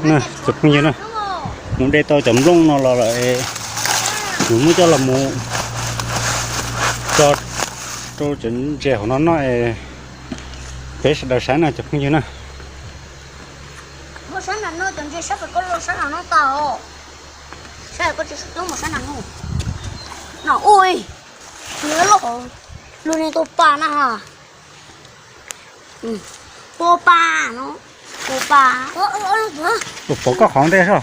Cov phooj ywg na, mus de tau cov nplooj no los lawm es kuv muab coj los mus tso rau cov ntses hauv no noj es peb sawv daws saib na cov phooj ywg na. Ua, lub niag tua pa na ha. Tua pa no, tua pa. Pov koj qhov ntej soj,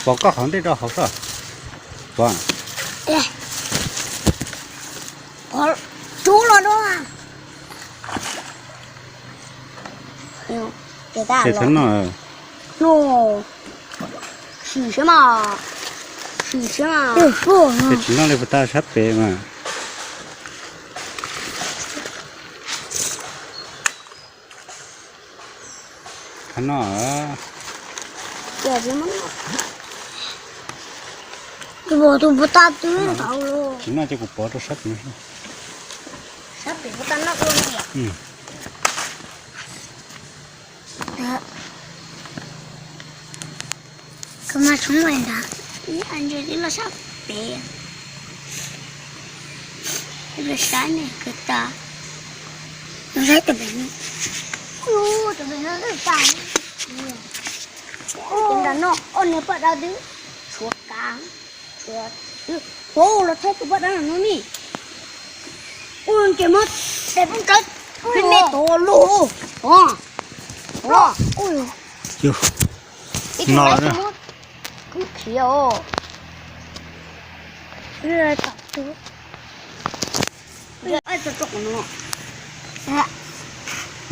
pov koj qhov ntej rau hauv soj. Pov, cub los dua. Ces thaum no, no, sim siab mas, sim siab mas. Ces tsis noj li puas tag sab pem mas. Thaum no, tus puas tag twb tsis noj ces kuv pov rau sab pem. Sab pem puas tag noj dua ne. Koj mas tshoob ntawd, ntses twb los sab pem, los saib ne kawg tas. Los saib tus pem no, tus pem no twb tas. Ces nram no ob niag paj dawb twb tshuav kav, tshuav, ua los thaij tus paj dawb no ne. Ua ces muab tes poob rawv, me me tod lug, tod, tod, ib tug no muab khwb khiav os.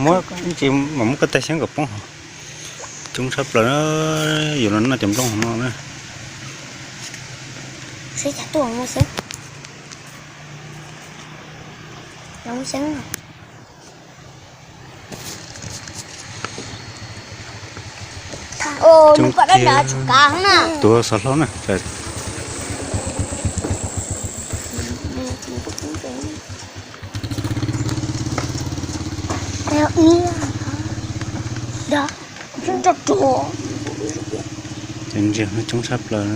Muab ib ntsis mam muab koj tag xyoob kom poob hauv. Coob tshaj plaws, yuav los noj cov nplooj hauv no na. Seb cas tuaj no xwb. Los xyoob no. Coob kiag, tuav xov hlau na. Cov ntses no coob tshaj plaws.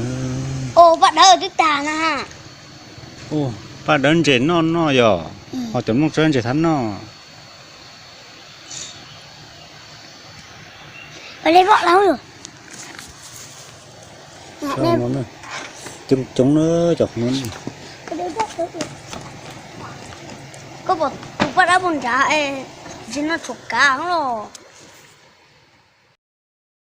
Paj dawb twb tag na. Paj dawb ntses noj noj yog, ho cov nplooj tsuab ntses thab noj. Coob coob na cov no. Koj pom tus paj dawb puag nrad es ntses no tshuav kav los.